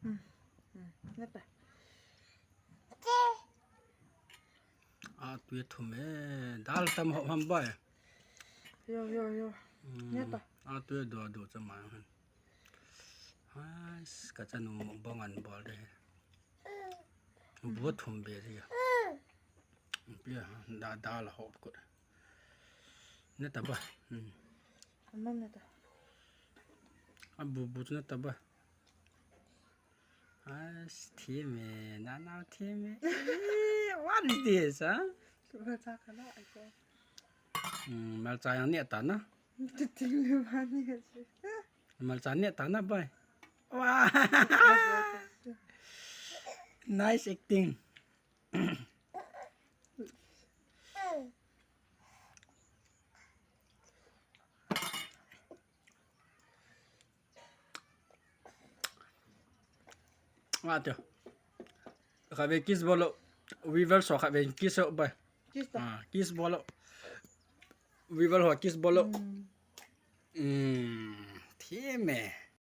ອືມ ອືມ ເຮັດໄປ. ອາ ຕົວທຸ່ມເອ ດາລະຕຳຫອມຫອມໄປ. ໂຍ ໂຍ ໂຍ ອືມ ເຮັດໄປ. ອາ ຕົວໂດໂດຈະມາຫັ້ນ ຮາຍ ກະຈະນຸ່ມບໍ່ງັນບໍ່ເດ້ ບໍ່ທຸ່ມເບເດຍ. ເປີດ ດາ ດາລະຫອມກົດ. ເນຕາບາ ອືມ ອັນນັ້ນເນຕາ ອາ ບູບູເນຕາບາ. ອາ ເທເມ ນານາ ເທເມ. What is this, huh? ອືມ ມາຈາຍເນຕານະ ມາຈາຍເນຕານະ ບາຍ. ວ້າ nice acting. ອາ ເຈົ້າ ຂ້າເວກິສບໍລ ວິວເວີລ ຊໍ ຂ້າເວກິສບໍ ກິສ ອາ ກິສບໍລ ວິວເວີລ ຊໍ ກິສບໍລ. ອືມ ອືມ ເທເມ.